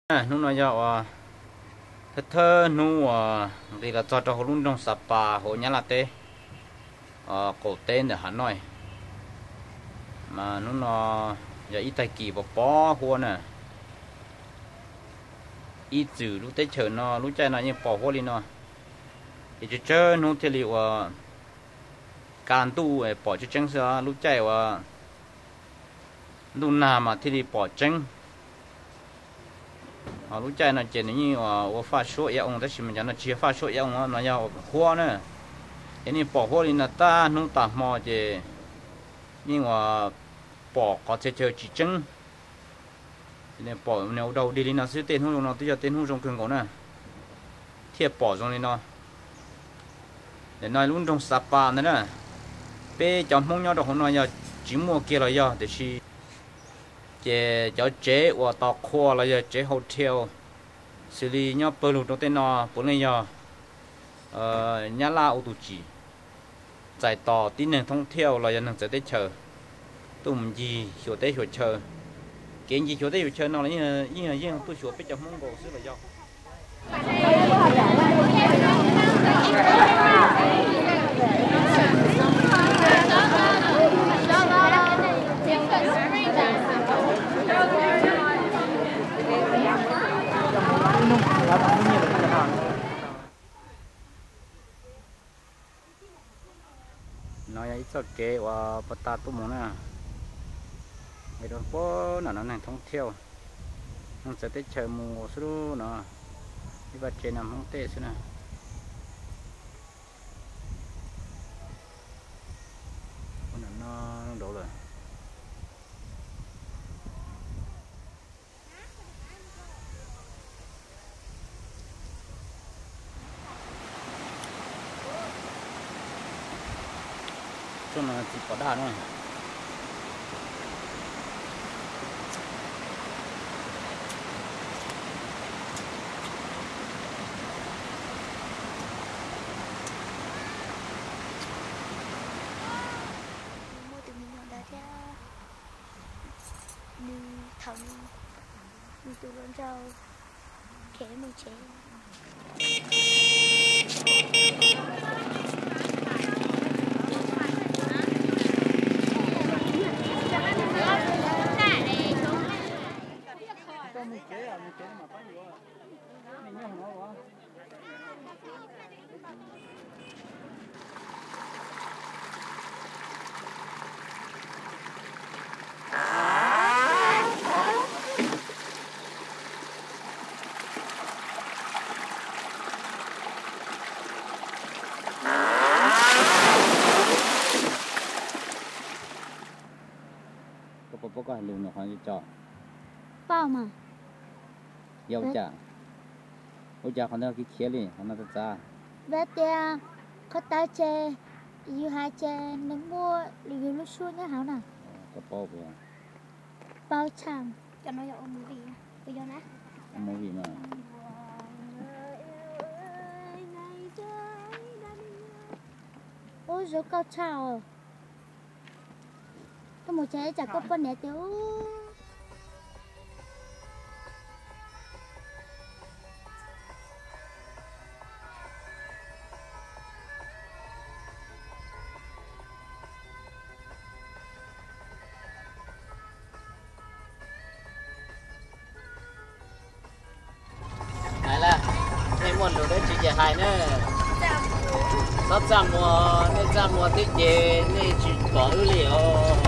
Hnub no yog uas thawj thawj hnub uas nqis los txog rau hauv lub nroog Xa Pas hauv Nyab Laj teb, qaum teb ntawm Hav Nois. Mas hnub no yog ib tag kis pos pos huab na. Ib txwm lub teb chaws no lub caij no yeej pos huab li no, ces tsawg tsawg hnub thiaj li uas ka ntuj pom tseeb tseeb xwb, lub caij uas ntuj nag mas thiaj li pom tseeb. Ho lub caij no ces nws yeej ua faj suab iab oo, tab sis mas cov no tsis yog faj suab iab oo, no yog huab na. Ces nej pom huab li no tag hnub tag hmo ces yeej ua pom qhov txhia chaw tsis tseeb. Pom nws ua dog dig li no xwb, tej hnub zoo no twb yog tej hnub zoo kawg nkaus na, thiaj pom zoo li no. Ntawm no lub nroog Xa Pas ntawd na, peb cov Hmoob nyob rau hauv no yog tsis muaj kiag los yog, tiam sis ces cov tsev uas tos qhua los yog tsev hau thiau xws li nyob pawg lug rau tej no puav leej yog Nyab Laj ua tus tsim, txais tos tib neeg thoob thiauj los yog neeg txawv teb chaws tuaj mus ncig xyuas teb xyuas chaw. Kev ncig xyuas teb xyuas chaw no los yeej yeej tuaj xyuas peb cov Hmoob nkaus xwb los yog. No yog ib txoj kev uas puag ta tuaj mus na, nqis rau puag nram no neeg thoob thiauj, neeg txawv teb chaws mus xwb lub no, ib vaj tse no Hmoob tej xwb na. Puag nram no nraud lawm. Tsob no txiv pos daj no. Muaj tus me nyuam ntawd thiab, nws thaum nws tus hluas nraug khiav mus tsev. Koj puas paub koj hais lus nws qhov co? Paub mas. Yog ua cas? Ua cas qhov ntawd khiav khiav li, qhov no txav txav? Vim tias qhov tawv ces yus hais ces nws muaj yus lub suab nyob hauv na. Koj paub puas? Paub tshaj. Movie mas. Ub, zoo nkauj tshaj os. Koj mus tsev ib tsam koj poj niam tias ub. Hais lawm, nej muaj lus dab tsi ces hais na. Txhob txaj muag, nej txaj muag thiab ces nej tsis pom wb li os.